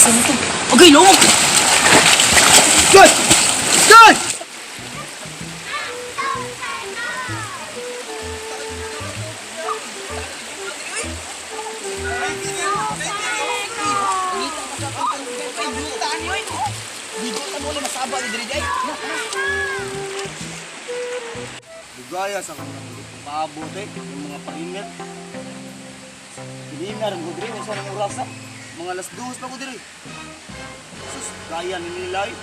Asa na to? Okay, lungog! Good! Good! Dugaya sa kanilang paabot eh, yung mga pahingat. Pilinar ko diri, unsa nang orasa? Mga alas 2 pa ko diri. Sus, gaya ni nila eh.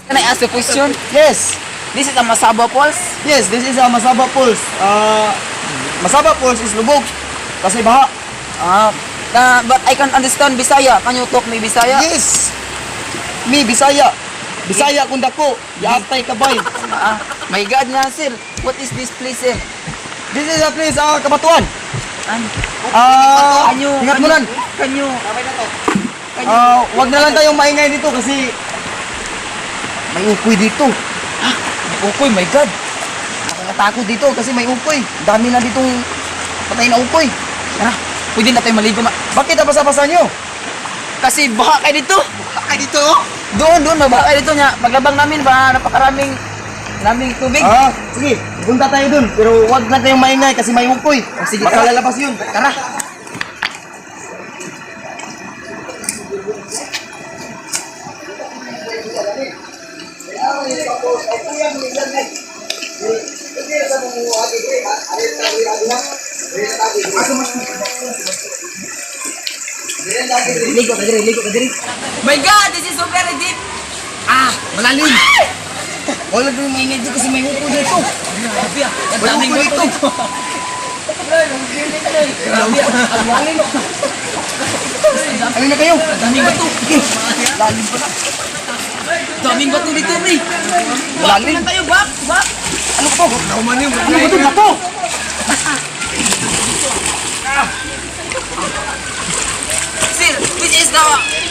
Can I ask a question? Yes. This is a Masaba Falls? Yes, this is a Masaba Falls. Masaba Falls is lubog kasi baha. Ah, but I can understand Bisaya. Can you talk me Bisaya? Yes. Mi Bisaya. Bisaya kung dako, yaatay kabay. Ah, my God nga, sir. What is this place, sir? This is a place Kabatuan. An Ah, can you, ingat mo lang. Can you, can you, Ah, wag na lang tayong maingay dito kasi may ukoy dito. May ukoy, my God. Nakakatakot dito kasi may ukoy. Dami na ditong patay na ukoy. Tara, pwede na tayo maligo. Bakit nabasa-basa nyo? Kasi baha kayo dito. Ay dito oh. Doon, doon, mabaha kayo dito niya. Paglabang namin, ba, napakaraming naming tubig. Ah, sige. Punta tayo dun. Pero wag na tayong maingay kasi may ukoy. Oh, sige, Baka tara. lalabas yun. Tara. Ligo ka diri, ligo ka diri. My God, this is so very deep. Ah, malalim. Wala tayong maingay dito kasi may ukoy dito. Grabe ah. Ang May daming ukoy bato dito. Grabe ah. Ang lalim. Alin na kayo? Ang daming bato. Lalim pala. Daming bato dito, pre. Back Lalim. na tayo, back, back. Ano ko to? Ano ba ito? Bato! Sir, which is the...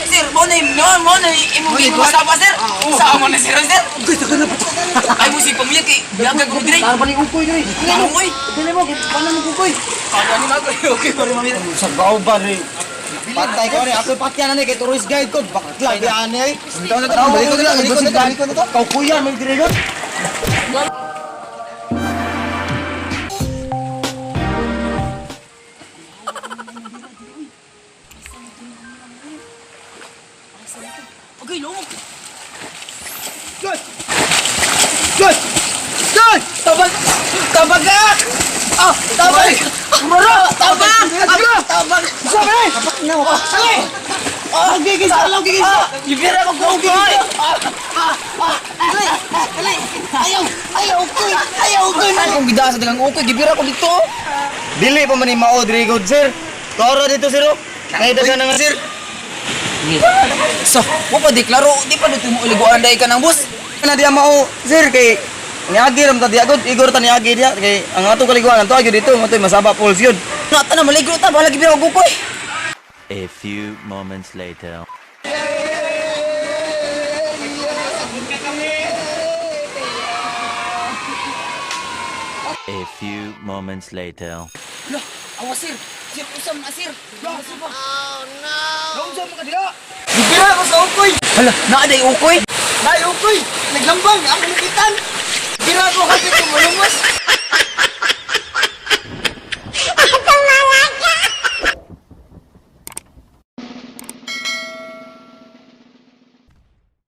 Sir, mo na yung... Mo na yung imong imong masaba, sir. Sa mo na, sir, sir. Ay mo si pamilya kay Biaga ko diri. Tara pa ni ukoy diri. Tarong oy. Dili mo, paano mo ukoy? Kaya ni mago. Okay, pare mami. Sa baw ba rin? Patay ko rin. Ako patyan na ni kay tourist guide ko. Bakla di ani ay. Ito na to, Balik ko na, balik ko na, balik ko na to. Kaukuyan may diri ron. Okay, lungog. Good! Good! Good! Tabag! Tabagak! Ah, tabag! Maro! Tabag! Ah, tabag! Sabi! Sabi! Ah, gigis ka lang, gigis ka! Ibira ko ukoy! Ayaw! Ayaw, ukoy! Ayaw, ukoy! Kung gida sa dagang ukoy, gibira ko dito. Dili pa man ni mao diri good sir. Kaoro dito sir. oh. Nakita siya na nga sir. So, mo pa deklaro, di pa dito mo iliguan dai ka ng bus. Na diya mao sir kay niagi ram ta diya gud igor ta niagi diya kay ang atong kaliguan anto agyo dito mo Masaba Falls yun. Na ta na maligo ta, bahala gibira ko ukoy. A few moments later. A few moments later. Lah, awa sir. Sir, usam na sir. Lah, sir ba? Naunsa mo ka diya? Gibira ko sa ukoy. Hala, naa day ukoy. Nay ukoy, naglambang ang lukitan. Gira ko.